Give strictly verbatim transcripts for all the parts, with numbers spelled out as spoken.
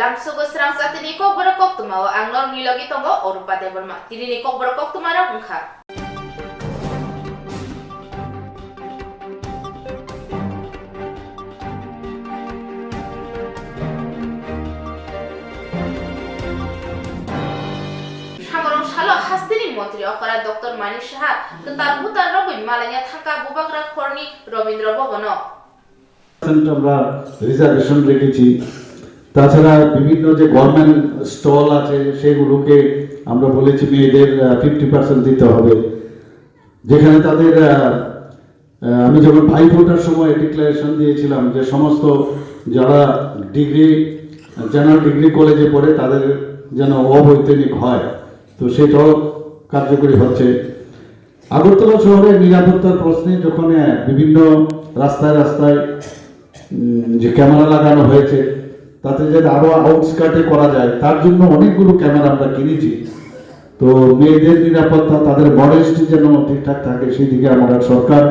Lamsugo srang jatini kokborok koktwmao ang norokni logi tongo Orupa Debbarma. Tinini kokborok koktwmarok wngkha. Samorong salo hasteni montri okra Doctor Manik Saha kwtal bhutan rogwi malaina thangkha Bubagra khorni Robindra Bhavan-o. Percent আমরা রিজার্ভেশন রেখেছি। তাছাড়া বিভিন্ন যে government stall আছে, সেগুলোকে আমরা বলেছি মেয়েদের ফিফটি পার্সেন্ট দিতে হবে। যেখানে তাদের আহ, আহ, আমি যখন ভাইফোঁটার সময় ডিক্লারেশন দিয়েছিলাম যে সমস্ত যারা ডিগ্রি, জেনারেল ডিগ্রি কলেজে পড়ে, তাদের যেন অবৈতনিক হয়, তো সেটাও কার্যকরী হচ্ছে। আগরতলা শহরে নিরাপত্তার প্রশ্নে যখন আহ, বিভিন্ন রাস্তায় রাস্তায় উম, যে ক্যামেরা লাগানো হয়েছে, তাতে যাতে আরো আউটস্কার্টে করা যায়, তার জন্য অনেকগুলো ক্যামেরা আমরা কিনেছি। তো মেয়েদের নিরাপত্তা, তাদের মডেস্টি যেন ঠিকঠাক থাকে, সেই দিকে আমরা সরকার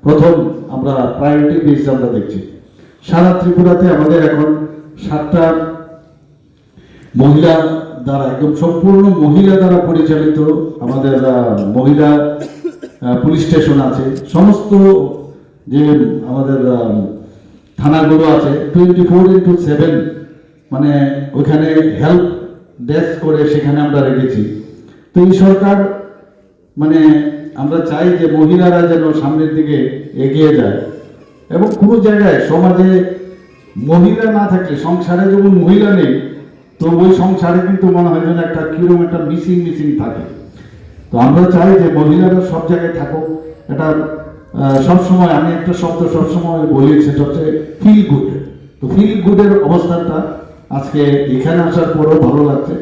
প্রথম আমরা প্রায়োরিটি বেস আমরা দেখছি। সারা ত্রিপুরাতে আমাদের এখন সাতটা মহিলা দ্বারা, একদম সম্পূর্ণ মহিলা দ্বারা পরিচালিত আমাদের, আহ, মহিলা, আহ, পুলিশ স্টেশন আছে। সমস্ত যে আমাদের, আহ, থানাগুলো আছে, টোয়েন্টি ফোর ইন্টু সেভেন, মানে, ওইখানে হেল্প ডেস্ক করে সেখানে আমরা রেখেছি। তো এই সরকার, মানে, আমরা চাই যে মহিলারা যেন সামনের দিকে এগিয়ে যায় এবং কোনো জায়গায় সমাজে মহিলা না থাকলে, সংসারে যখন মহিলা নেই, তো ওই সংসারে কিন্তু মনে হয় যেন একটা কিরকম একটা মিসিং মিসিং থাকে। তো আমরা চাই যে মহিলারা সব জায়গায় থাকুক। এটা, আহ, সবসময় আমি একটা শব্দ সবসময় বলি, সেটা হচ্ছে ফিল গুড। তো ফিল গুডের অবস্থাটা আজকে এখানে আসার পরেও ভালো লাগছে।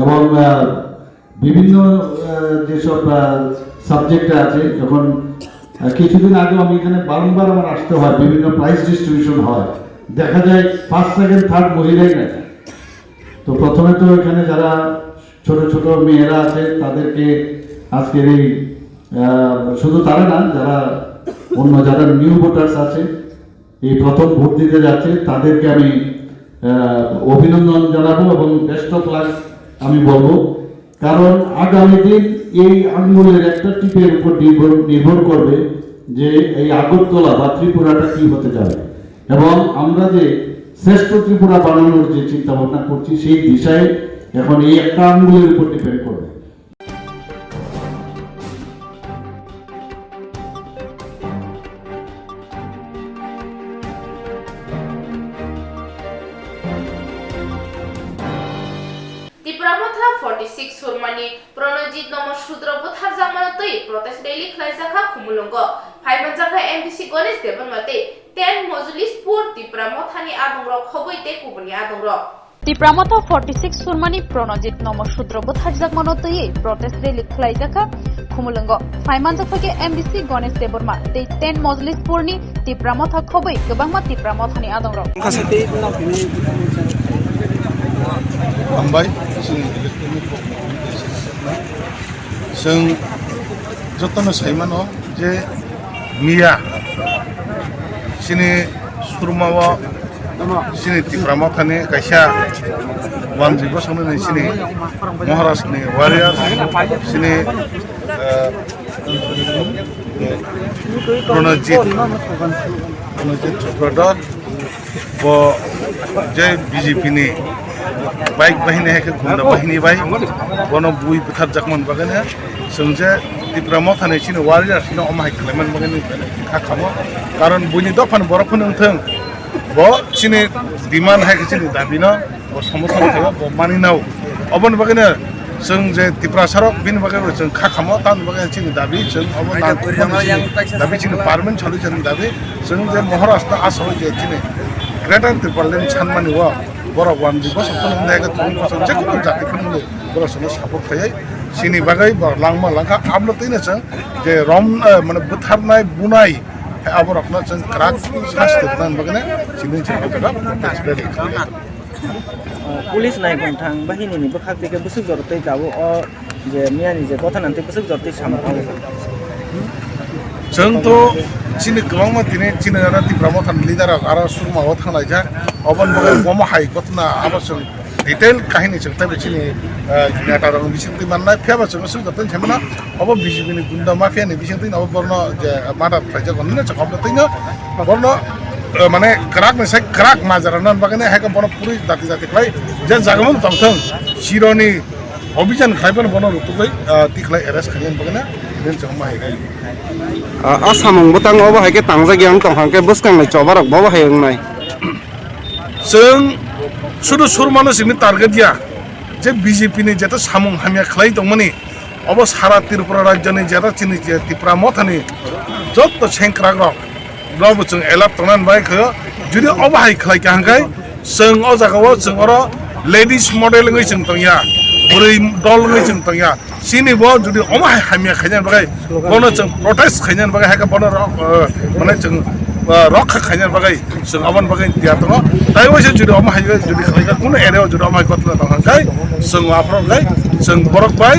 এবং, আহ, বিভিন্ন, আহ, যেসব, আহ, সাবজেক্টে আছে, যখন, আহ, কিছুদিন আগেও আমি এখানে বারংবার আমার আসতে হয়, বিভিন্ন প্রাইজ ডিস্ট্রিবিউশন হয়, দেখা যায় ফার্স্ট, সেকেন্ড, থার্ড মহিলাই নেয়। তো প্রথমে তো এখানে যারা ছোট ছোট মেয়েরা আছে, তাদেরকে আজকের এই, আহ, শুধু তারা না, যারা অন্য যারা নিউ ভোটার্স আছে, এই প্রথম ভোট দিতে যাচ্ছে, তাদেরকে আমি, আহ, অভিনন্দন জানাবো এবং বেস্ট অফ লাক আমি বলবো। কারণ আগামী দিন এই আঙ্গুলের একটা টিপের উপর নির্ভর, নির্ভর করবে যে এই আগরতলা বা ত্রিপুরাটা কি হতে যাবে। এবং আমরা যে শ্রেষ্ঠ ত্রিপুরা বানানোর যে চিন্তা ভাবনা করছি, সেই দিশায় এখন এই একটা আঙ্গুলের উপর ডিপেন্ড করবে। Tipra Motha forty six Surmani Pranojit Nomo Sudro butharjakmano twi protest rally khlaijakha Khumulwngo. Phaimanjakha M D C Ganesh Debbarma tei ten Mojlispur Tipra Mothani adongrok khobwi tei kubuni adongrok. Tipra Motha forty six Surmani Pranojit Nomo Sudro butharjakmano twiwi protest rally khlaijakha Khumulwngo. Phaimanjakha khe M D C Ganesh Debbarma tei ten Mojlispurni Tipra Motha khobwi kwbangma Tipra Mothani adongrok. Hambai, chwng electronic chwng jotono saimano je miya chini Surmao chini Tipra Mothani kaisa wanjwi bosongnani chini Maharashtrani warrior chini, eh, Pranojit, Pranojit Choprador. Bo je B J P ni bike bahini hai khe gunda bahini bai bono bui butharjakmani bagwi no chwng je Tipra Mothani chini warriors no omo hai khlaiman bagwi no kha khamo. Karon buini dophani borok phano wngthwng, bo chini demand hai khe chini dabi no bo somorthon khaio, bo mani nao. Oboni bagwi no chwng je Tiprasa rok bini bagwi bo chwng kha khamo, tamni bagwi chini dabi chwng obo dabi chini parliament salo chini dabi chwng je Maharashtra asalo je chini Greater Tipraland sanmani o borok one bosor phano wngya khe tong bosor je kono jati phano borok chwngno support khlaiwi chini bagwi borok langma langkha. Aboni twino chwng je rom, eh, mane bwtharnai bunai aborokno chwng kwrak sasti rwnani bagwi chini chini protest rally khlaiwi. Police naikhung thang bahinini bwkhak twi khe bwswk jora twi tabuk o je miyani je gotha nang twi bwswk jora twi samung tangwi. Chwng to Chini kwbangma tini chini oro Tipra Mothani leader rok aro Surma o thanglaijak. Oboni bagwi omo hai ghotna abo chwng detail kahini chwng teibo chini, eh, neta rok bisingtwi mannai. Phiya ba chwng swk joto sai mano obo B J P ni gunda mafia ni bisingtwi obo borno je murder khlaijak, nini chwng obno twi no borno, eh, mane kwrak ni sai kwrak majra nan bagwi hai khe bono puri dati dati khlai je jaga mung tong thung. Chironi Obhijan khlaiphano bono rutugwi, ah, tikhlai arrest khainani bagwino din chwng ma hai. Ah, a samung bwtang obo hai khe tangjak yang tong hang khe bwskang ni choba rok bobo hai wngnai. Chwng sudu Surmano simi target ya je B J P ni jeta samung hamya khlai tongmani obo sara Tripura rajyoni jeta chini je Tipra Mothani jotto sengkrak rok. Rokbo chwng alert tongnani bagwi khaio. Jodi obo hai khlai kha hwnkhe chwng o jagao chwng oro ladies model wngwi chwng tongya, bwrwi dol wngwi chwng tongya. Chini bo jodi omo hai hamya khainani bagwi bono chwng protest khainani bagwi hai khe bono rok, eh, mane chwng, eh, rokha khainani bagwi chwng oboni bagwi tiyar tongo. Tai waisa jodi omo hai jodi khlai kha, kunu area o jodi omo hai ghotna tong kha hwnkhe chwng aphuru khe chwng borok bai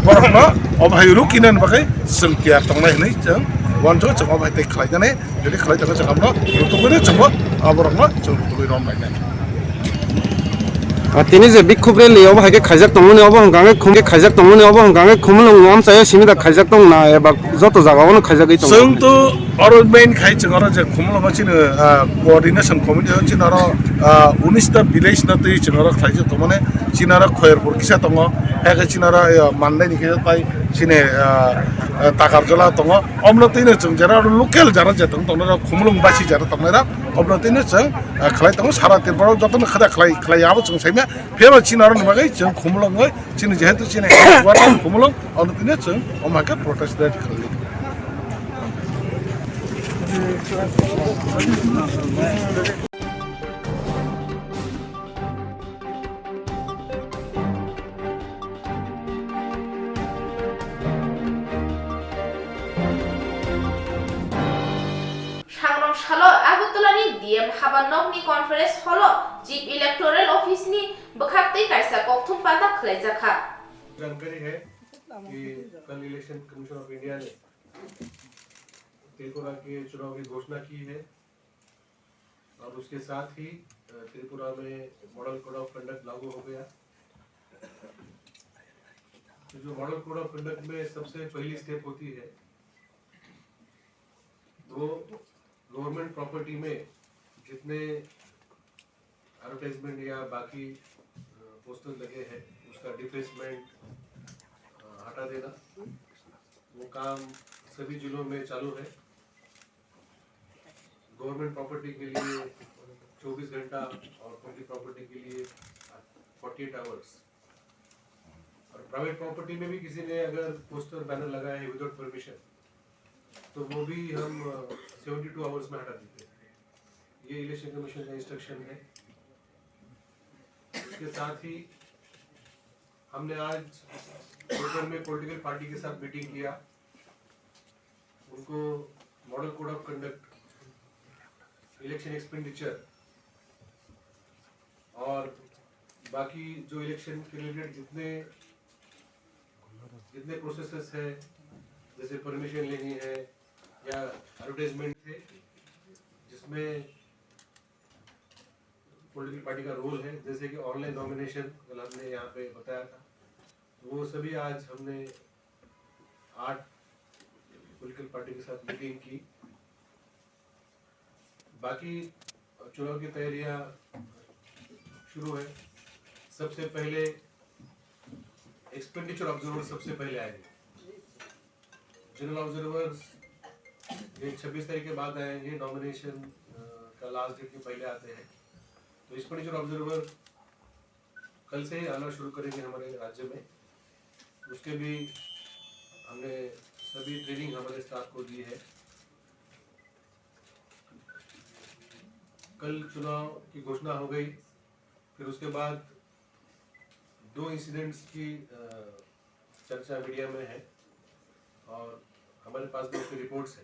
borokno omo hai rukinani bagwi chwng tiyar tongnai hwnwi chwng uansukha chwng omo hai tei khlainani. Jadi khlai tongkha chwng abono rutugwi rw chwngbo aborokno chwng rutugwi rom lainai. Ah, tini je bikhub rally obo hai khe khaijak tongmani obo hwnkha hwnkhe khum khe khaijak tongmani obo hwnkha hwnkhe Khumulwng amchaio simi da khaijak tong na eba joto jaga ono khaijagwi tongo. Chwng to oro main khai chwng oro je Khumulwngo chini, ah, coordination committee o chini oro, ah, unis ta village no twi chwng oro khlaijak tongmani chini oro Khoyerpur kisa tongo, hai khe chini oro, ah, Mandai ni kisa tai chini, ah, ah, Takarjala tongo. Omno twi no chwng jara local jara je tong tongnai rok, Khumulwng basi jara tongnai rok, omno twi no chwng, ah, khlai tongo. Sara Tripura o jotono khada khlai, khlai abo chwng saimya. Phiyaba chini aro ni bagwi chwng Khumulwng oi, chini jehetu chini headquarter Khumulwng, omno twi no chwng omo hai khe protest rally khlai. Sangrong salo Agartala ni D M haba nok ni conference hall o Chief Electoral Office ni bwkhak twi kaisa kokthum panda khwlaijakha. जानकारी है कि कल election commission of India ने त्रिपुरा के चुनाव की घोषणा की है और उसके साथ ही, अ, त्रिपुरा में मॉडल कोड ऑफ कंडक्ट लागू हो गया। तो जो मॉडल कोड ऑफ कंडक्ट में सबसे पहली स्टेप होती है, वो गवर्नमेंट प्रॉपर्टी में जितने एडवर्टाइजमेंट या बाकी, अ, पोस्टर लगे हैं, उसका डिफेसमेंट, अ, हटा देना, वो काम सभी जिलों में चालू है। गवर्नमेंट प्रॉपर्टी के लिए चौबीस घंटा और पब्लिक प्रॉपर्टी के लिए फोर्टी एट आवर्स। और प्राइवेट प्रॉपर्टी में भी किसी ने अगर पोस्टर बैनर लगाया है विदाउट परमिशन, तो वो भी हम, अ, सेवेंटी टू आवर्स में हटा देते हैं। ये इलेक्शन कमीशन का इंस्ट्रक्शन है। उसके साथ ही हमने आज दोपहर में पॉलिटिकल पार्टी के साथ मीटिंग किया, उनको model code of conduct, election expenditure और बाकी जो इलेक्शन के रिलेटेड जितने, जितने प्रोसेसेस है, जैसे परमिशन लेनी है या एडवर्टाइजमेंट थे, जिसमें पॉलिटिकल पार्टी का रोल है, जैसे कि ऑनलाइन नॉमिनेशन कल हमने यहाँ पे बताया था, तो वो सभी आज हमने आठ पॉलिटिकल पार्टी के साथ मीटिंग की। बाकी चुनाव की तैयारियां शुरू है। सबसे पहले एक्सपेंडिचर ऑब्जर्वर सबसे पहले आएंगे। जनरल ऑब्जर्वर्स ये छब्बीस तारीख के बाद आएंगे, नॉमिनेशन, अ, का लास्ट डेट के पहले आते हैं। तो एक्सपेंडिचर ऑब्जर्वर कल से ही आना शुरू करेंगे हमारे राज्य में। उसके भी हमने सभी ट्रेनिंग हमारे स्टाफ को दी है। कल चुनाव की घोषणा हो गई, फिर उसके बाद दो इंसिडेंट्स की, अ, चर्चा मीडिया में है और हमारे पास भी उसकी रिपोर्ट्स है।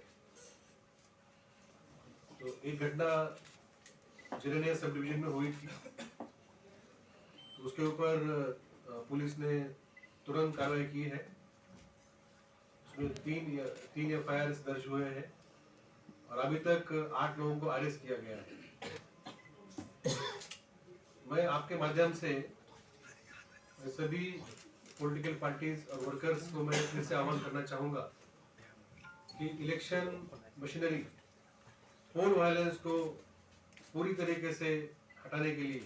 तो एक घटना जिरानिया सब डिवीजन में हुई थी, तो उसके ऊपर, अ, पुलिस ने तुरंत कार्रवाई की है। उसमें तीन, तीन एफ आई आर दर्ज हुए हैं। और अभी तक आठ लोगों को अरेस्ट किया गया है। मैं आपके माध्यम से सभी पॉलिटिकल पार्टीज और वर्कर्स को मैं फिर से आह्वान करना चाहूँगा कि इलेक्शन मशीनरी पोल वायलेंस को पूरी तरीके से हटाने के लिए,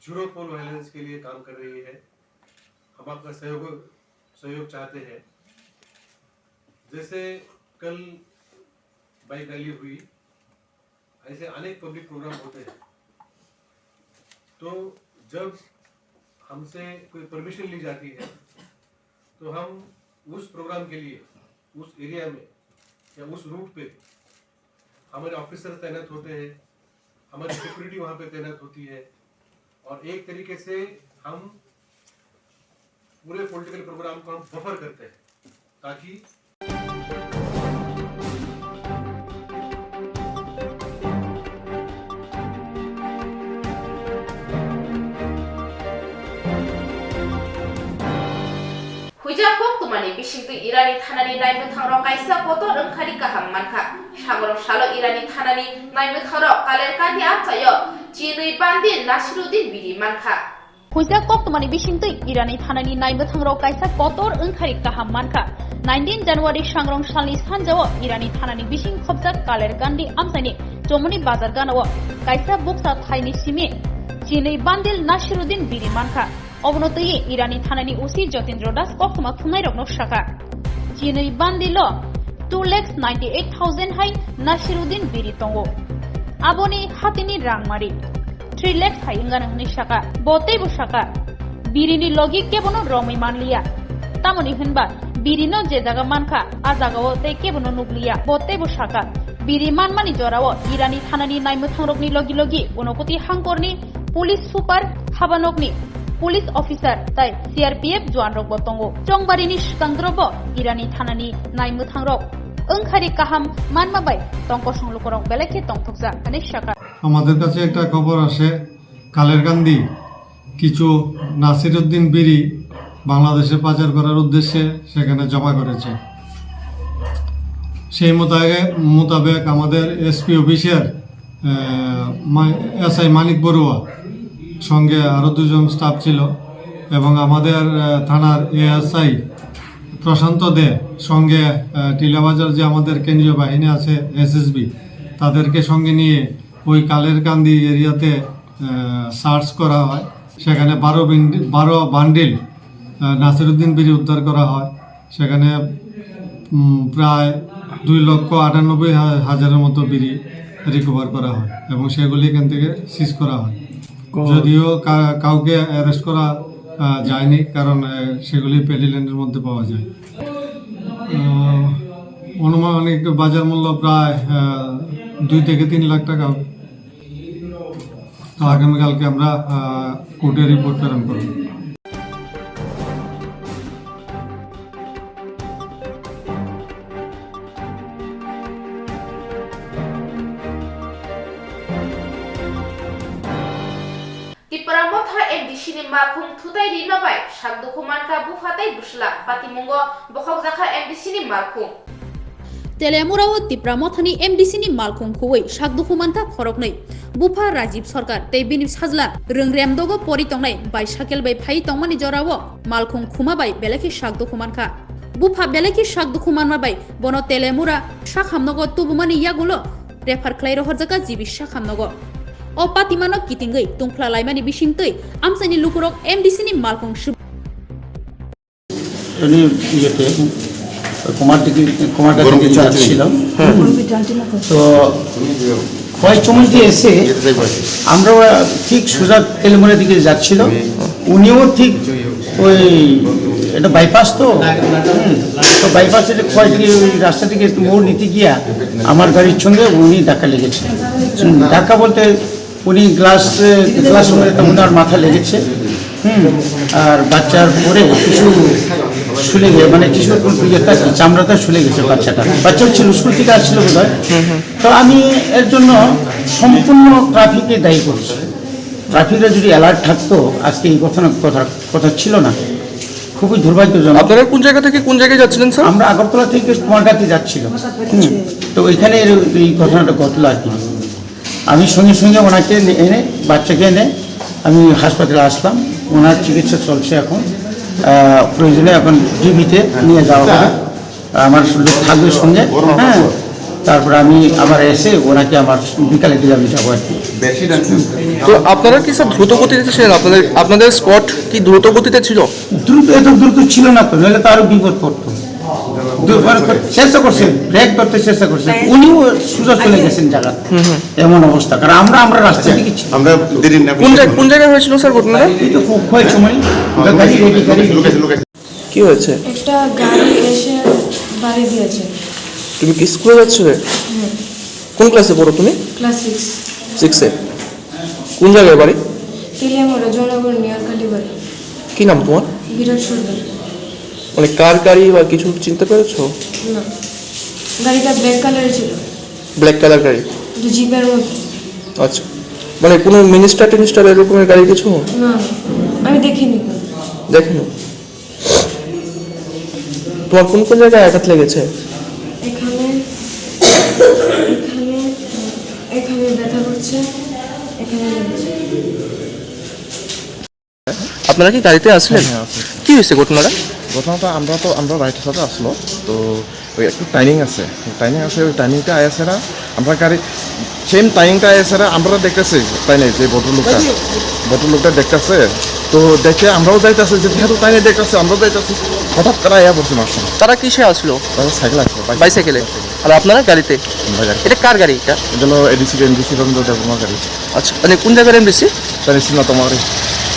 जीरो पोल वायलेंस के लिए काम कर रही है। हम आपका सहयोग, सहयोग चाहते हैं। जैसे कल बाइक रैली हुई, ऐसे अनेक पब्लिक प्रोग्राम होते हैं। तो जब हमसे कोई परमिशन ली जाती है, तो हम उस प्रोग्राम के लिए उस एरिया में या उस रूट पे हमारे ऑफिसर तैनात होते हैं, हमारी सिक्योरिटी वहाँ पे तैनात होती है, और एक तरीके से हम पूरे पॉलिटिकल प्रोग्राम को हम बफर करते हैं, ताकि Huijak koktwmani bisingtwi Irani thanani naimwthangrok kaisa kotor wngkhani kaham mankha. Saborok salo Irani thanani naimwthangrok Kalerkandi amchaio chinwi bandil Nasiruddin biri mankha. Huijak koktwmani bisingtwi Irani thanani naimwthangrok kaisa kotor wngkhani kaham mankha. Nineteen January sangrong salni sanjao Irani thanani bising khopjak Kalerkandi amchaini Chomoni bazar ganao kaisa bukcha thaini simi chinwi bandil Nasiruddin biri mankha. Obono twiwi Irani thanani O C Jotindro Das koktwma thumnairokno sakha, chinwi bandilo two lakhs ninety eight thousand hai Nasiruddin biri tongo. Aboni hatini rangmari three lakhs hai wngano hwnwi sakha. Bo teibo sakha, birini logi kebono romwi manliya. Tamoni hwnba birino je jaga mankha, a jagao tei kebono nukliya. Bo teibo sakha, biri manmani jorao Irani thanani naimwthangrokni logi logi Unakoti hangkorni police super, habanokni police officer tai C R P F juanrokbo tongo. Chongbarini swkangdrobo Irani thanani naimwthangrok wngkhari kaham manma bai tongkosong lukurok belai khe tongthokjak hwnwi sakha. আমাদের কাছে একটা খবর আসে, কালেরকান্দি কিছু নাসিরউদ্দিন বিড়ি বাংলাদেশে পাচার করার উদ্দেশ্যে সেখানে জমা করেছে। সেই মোতাবেক, মোতাবেক আমাদের এসপি অফিসার, আহ, মা-, এসআই মানিক বড়ুয়া, সঙ্গে আরও দুজন স্টাফ ছিল এবং আমাদের, আহ, থানার এএসআই প্রশান্ত দে, সঙ্গে, আহ, টিলাবাজার যে আমাদের কেন্দ্রীয় বাহিনী আছে, এসএসবি, তাদেরকে সঙ্গে নিয়ে ওই কালেরকান্দি এরিয়াতে, আহ, সার্চ করা হয়। সেখানে বারো বিন্ডি-, বারো বান্ডিল, আহ, নাসিরউদ্দিন বিড়ি উদ্ধার করা হয়। সেখানে, উম, প্রায় দুই লক্ষ আটানব্বই হা-, হাজারের মতো বিড়ি রিকভার করা হয় এবং সেগুলি এখান থেকে সিজ করা হয়। কো- যদিও কা-, কাউকে অ্যারেস্ট করা, আহ, যায়নি, কারণ, আহ, সেগুলি পেডিল্যান্ডের মধ্যে পাওয়া যায়। আহ, আনুমানিক বাজার মূল্য প্রায়, আহ, দুই থেকে তিন লাখ টাকা। তো আগামীকালকে আমরা, আহ, কোর্টে রিপোর্ট প্রেরণ করব। Tipra Motha M D C ni malkhung thutai rima bai sak dukhu mankha bupha tei bwsla. Patimungo bokhokjakha M D C ni malkhung. Telemura o Tipra Motha ni M D C ni malkhung khuwi sak dukhu mankha khoroknwi. Bupha Rajiv Sarkar tei bini sajla Rwngremdogo pori tongnai bai sakel bai phai tongmani jorao malkhung khuma bai belai khe sak dukhu mankha. Bupha belai khe sak dukhu manma bai bono Telemura sak hamnogo tubumani yagulo refer khlai rohorjakha G B sak hamnogo. O patimano kitingwi tungphla laimani bisingtwi amchaini lukurok M D C ni malkhung sub- উনি ইয়েতে কুমার দিকে, কুমার ঘাট দিকে যাচ্ছিল। তো খোয়াই চমুইদি এসে আমরা ঠিক সোজা তেলেমুড়া দিকে যাচ্ছিল, উনিও ঠিক ওই, এটা বাইপাস তো, হুম, তো বাইপাসে যে খোয়াই দিকে ওই রাস্তা দিকে একটু মোড় নিতে গিয়া আমার গাড়ির সঙ্গে উনি ধাক্কা লেগেছে। হুম, ধাক্কা বলতে উনি গ্লাস, গ্লাস মেরে তেমন ওনার মাথা লেগেছে, হুম, আর বাচ্চার পরে কিছু শুলে গিয়ে, মানে কিছু ইয়েটা, চামড়াটা শুলে গেছে বাচ্চাটা। বাচ্চা হচ্ছিল, স্কুল থেকে আসছিল বোধ হয়। তো আমি এর জন্য সম্পূর্ণ ট্রাফিককে দায়ী করছি। ট্রাফিকরা যদি অ্যালার্ট থাকতো, আজকে এই ঘটনা, কথা, কথা ছিল না। খুবই দুর্ভাগ্যজনক। আপনারা কোন জায়গা থেকে কোন জায়গায় যাচ্ছিলেন, স্যার? আমরা আগরতলা থেকে কুমারঘাটে যাচ্ছিলাম। হুম। তো ওইখানে এই, এই ঘটনাটা ঘটলো আর কি। আমি সঙ্গে সঙ্গে ওনাকে এনে, এনে, বাচ্চাকে এনে আমি হাসপাতালে আসলাম। ওনার চিকিৎসা চলছে এখন। আহ, প্রয়োজনে এখন জিবিতে নিয়ে যাওয়া হবে। আমার লোক থাকবে সঙ্গে। হ্যাঁ, তারপর আমি আবার এসে ওনাকে আমার বিকালের দিকে আমি যাবো আর কি। তো আপনারা কি, স্যার, দ্রুত গতিতে ছিলেন? আপনাদের, আপনাদের স্কোয়াড কি দ্রুত গতিতে ছিল? দ্রুত, এত দ্রুত ছিল না তো, নাহলে তো আরো বিপদ পড়তো। দু-, মানে, চেষ্টা করছে, ব্রেক ধরতে চেষ্টা করছে, উনিও সোজা চলে গেছেন জায়গা। এমন অবস্থা, কারণ আমরা, আমরা রাস্তা দিকে ছিলাম। আমরা দেরি না কোন জায়-, কোন জায়গায় হয়েছিল, স্যার, ঘটনাটা? এই তো খু-, খোয়াইছড়ি, গাড়ি রেডি, গাড়ি রেডি। কি হয়েছে? একটা গাড়ি এসে বাড়ি দিয়েছে। তুমি কি স্কুলে যাচ্ছিলে? হুম। কোন ক্লাসে পড়ো তুমি? Class six. সিক্সে। কোন জায়গায় বাড়ি? তেলিয়ামুড়া, জয়নগর নিয়ার কালীবাড়ি। কি নাম তোমার? বিরাট সর্দার। মানে, কার গাড়ি বা কিছু চিনতে পেরেছো? না, গাড়িটা ব্ল্যাক কালারের ছিল। ব্ল্যাক কালার গাড়ি? একটু জিপের মতো। আচ্ছা, মানে, কোনো মিনিস্টার টিনিস্টার এরকমের গাড়ি কিছু? না, আমি দেখিনি। দেখেনি? তোমার কোন কোন জায়গায় আঘাত লেগেছে? এখানে, এখানে, এখানে ব্যথা করছে, এখানে লেগেছে। আপনারা কি গাড়িতে আসলেন? হ্যাঁ, হ্যাঁ, আসছি। কি হয়েছে ঘটনাটা? ঘটনাটা আমরা তো, আমরা রাইট সাথে আসলো, তো ওই একটু টাইমিং আছে, টাইমিং আছে, ওই টাইমিংটা আইসেরা আমরা গাড়ি সেম টাইমিংটা আইসেরা আমরা দেখতেছি, তাই নাই যে ভদ্রলোকটা, ভদ্রলোকটা দেখতেছে, তো দেখে আমরাও যাইতেছি, যে যেহেতু তাই নাই দেখতেছে, আমরাও যাইতেছি। হঠাৎ করে আয়া পড়ছে মাঝখানে। তারা কিসে আসলো? তারা সাইকেল আসলো, বাইসাইকেল। বাইসাইকেলে। আর আপনারা গাড়িতে? আমরা গাড়ি। এটা কার গাড়ি এটা? এটা হলো এডিসি, এমডিসি রবীন্দ্র দেববর্মার গাড়ি। আচ্ছা, মানে কোন জায়গার এমডিসি? তার এসি না তোমার।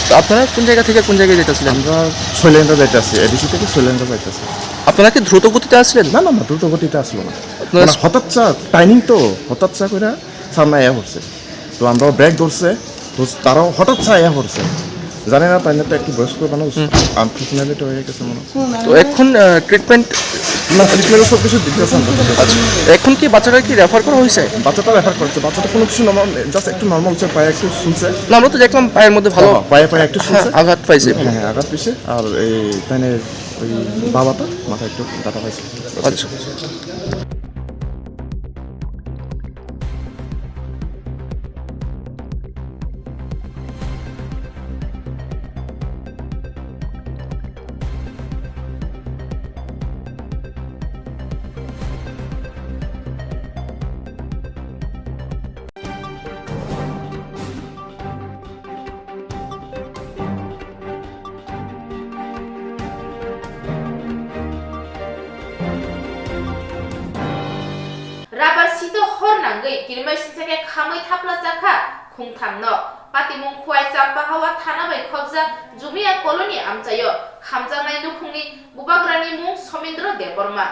তো আপনারা কোন জায়গা থেকে কোন জায়গায় যেতেছিলেন? আমরা ছয়লেন্দ্র যাইতেছি, এডিসি থেকে ছয়লেন্দ্র যাইতেছি। আপনারা কি দ্রুত গতিতে আসলেন? না, না, না, দ্রুত গতিতে আসলো না। আপনারা মানে হঠাৎ চা, টাইমিং তো, হঠাৎ চা করে সামনে আয়া পড়ছে। তো আমরাও ব্রেক ধরছে, তো তারাও হঠাৎ চা আয়া পড়ছে। জানি না, তাই না তো একটু বয়স্ক মানুষ, হুম। আনফর্চুনেটলি হয়ে গেছে মনে হয়। তো এখন, আহ, ট্রিটমেন্ট? না, ট্রিটমেন্ট সব কিছু দিতেছে আমরা। আচ্ছা, এখন কি বাচ্চাটা কি রেফার করা হয়েছে? বাচ্চাটা রেফার করেছে, বাচ্চাটা কোনো কিছু নর্মাল, জাস্ট একটু নর্মাল হচ্ছে, পায়ে একটু শুনছে। না, আমরা তো দেখলাম পায়ের মধ্যে ভালো হ্যাঁ, পায়ে, পায়ে একটু শুনছে। হ্যাঁ, আঘাত পাইছে। হ্যাঁ, হ্যাঁ, আঘাত পেয়েছে। আর এই তাই না ওই বাবাটা মাথায় একটু ব্যথা পাইছে। আচ্ছা। Rabar sito hor nangwi kirimai singsa khe khamwi thapla chakha khungtham no. Patimung Khwai Champahawa thana bai khopjak Jumia Colony amchaio khamjaknai nukhungni bubagrani mung Somendro Debbarma.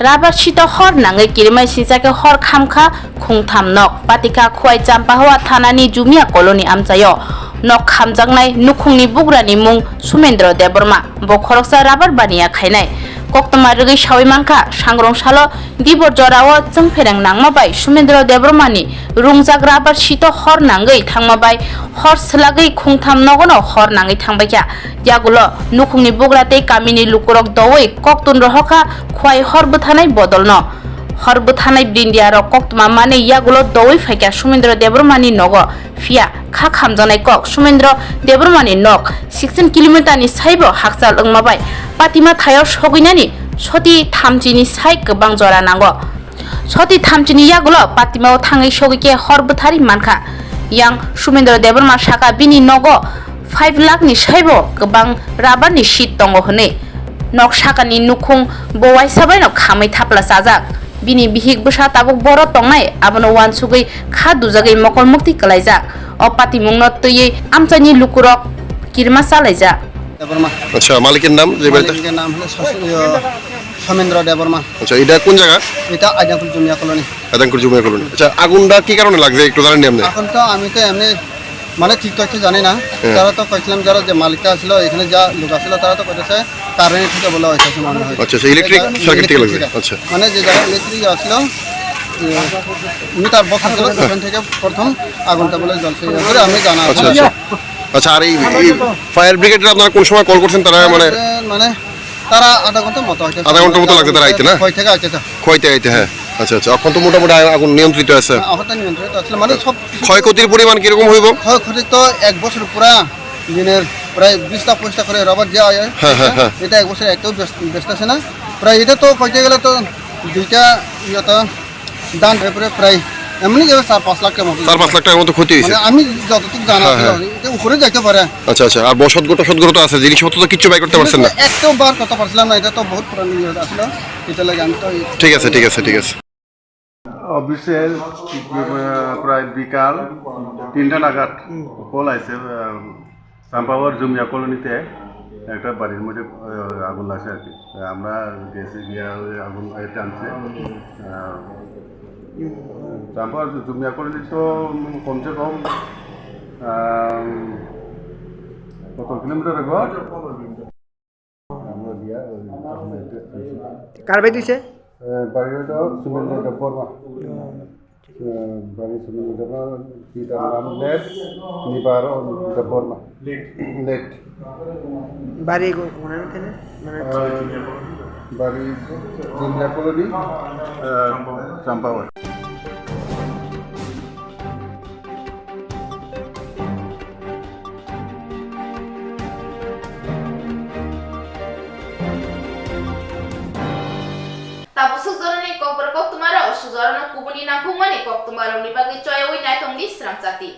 Rabar sito hor nangwi kirimai singsa khe hor khamkha khungtham nok. Patikha Khwai Champahawa thanani Jumia Colony amchaio nok khamjaknai nukhungni bugrani mung Somendro Debbarma. Bo khoroksa rabar baniya khainai. Koktwma rwgwi sawi mankha, sangrong salo dibor jorao chwngphereng nangma bai Somendro Debbarmani rungjak rabar sito hor nangwi thangma bai hor swlagwi khungtham nogono hor nangwi thangbaikha. Yagulo nukhungni bugra tei kamini lukurok doui koktun rohorkha Khwai hor bwthanai bodolno. Hor bwthanai brindiarok koktwma manwi yagulo doui phaikha Somendro Debbarmani nogo. Phiya kha khamjaknai kok Somendro Debbarmani nok sixteen kilometer ni saibo hakchal wngma bai Patima thaio sogwinani soti thamchini sai kwbang jora nango. Soti thamchini yagulo Patimao thangwi sogwi khe hor bwthari mankha. Yang Somendro Debbarma saka bini nogo five lakh ni saibo kwbang rabar ni seat tongo hwnwi. Nok sakani nukhung bo waisa baino khamwi thapla chajak. Bini bihik bwsa tabuk boro tongnai, abono uansugwi kha dujagwi mokol mukti kwlaijak. O patimungno twiwi amchaini lukurok kirima chalaijak. Debbarma. আচ্ছা, মালিকের নাম যে বাড়িতে? মালিকের নাম হলো শশ-, ইয়ে, সমেন্দ্র দেববর্মা। আচ্ছা, এটা কোন জায়গা? এটা আইডাঙ্কুল জুমিয়া কলোনি। আইডাঙ্কুল জুমিয়া কলোনি। আচ্ছা, আগুনটা কি কারণে লাগছে একটু জানেন নি আপনি? এখন তো আমি তো এমনি মানে ঠিক তথ্য জানি না। হ্যাঁ। তারা তো কইছিলাম যারা যে মালিকটা আসলো, এখানে যা লোক আসলো, তারা তো কইতেছে কারেন্ট থেকে বলা হইতেছে মনে হয়। আচ্ছা, আচ্ছা, ইলেকট্রিক এটা সার্কিট থেকে ইলেকট্রিক লাগবে। থেকে। আচ্ছা। মানে যে যারা ইলেকট্রিক আসলো, এ, উনি তার বক্স আসলো, ওখান থেকে প্রথম আগুনটা বলে জ্বলছে। এরপরে আমি জানা আচ্ছা, আছে। আচ্ছা। আচ্ছা, আর এই, এই ফায়ার ব্রিগেডে আপনারা কোন সময় কল করছেন? তারা মানে মানে তারা আধা ঘন্টার মতো হয়তো আধা ঘন্টার মতো লাগছে তারা আইতে, না? ছয় থেকে আইতে তো। কইতে আইতে, হ্যাঁ। আচ্ছা, আচ্ছা, এখন তো মোটামুটি আগুন নিয়ন্ত্রিত আছে। হ্যাঁ, আপাতত নিয়ন্ত্রিত আসলে মানে সব কিছু ক্ষয়ক্ষতির পরিমাণ কিরকম হইব? ক্ষয়ক্ষতি তো এক বছর পুরা দিনের প্রায় বিশটা পঁচিশটা করে রবার দেওয়া হয়। হ্যাঁ, হ্যাঁ, হ্যাঁ। এটা এক বছর একটাও বেচ-, বেচতেছে না। প্রায় এটা তো কইতে গেলে তো দুইটা ইয়ে তো ধান রে প্রায়, প্রায় এমনি যাবে চার পাঁচ লাখ টাকার মতো। চার পাঁচ লাখ টাকার মতো ক্ষতি হয়েছে। মানে আমি যতটুকু জানা হ্যাঁ, ছিল, হ্যাঁ। এটা উপরে যাইতে পারে। আচ্ছা, আচ্ছা। আর বসত গোটা সদগোটা তো আছে, জিনিসপত্র তো কিচ্ছু বাই করতে পারছেন না। কিন্তু একটাও বার করতে পারছিলাম না, এটা তো বহুত পুরানো ইয়ে আসলে, এটা লাগে আমি তো এই ঠিক আছে, ঠিক আছে, ঠিক আছে। অফিসে, আহ, প্রায় বিকাল তিনটা নাগাদ কল আইছে, আহ, চাম্পাওয়ার জুমিয়া কলোনিতে একটা বাড়ির মধ্যে, আহ, আগুন লাগছে আর কি। আমরা গেছি গিয়া ওই আগুন এটা আনছে। আহ, চাম্পাওয়ার জুমিয়া কলোনি তো কমসে কম, আহ, কত কিলোমিটার হবে? কার বাড়ি দিছে? এ, বাড়ি হলো সুনীল দেব বর্মা। এ, বাড়ি সুনীল দেব, পিতার নাম লেট নিবার দেব বর্মা। লেট। বাড়ি কো-, কোন এখানে? মানে আহ, বাড়ি জুমিয়া কলোনি, আহ, চাম্পাওয়ার। Tabuk suk jorani kokborok koktwma rok suk jorano kubuni nangkukmani koktwma rokni bagwi choyaui naitongdi srangchati.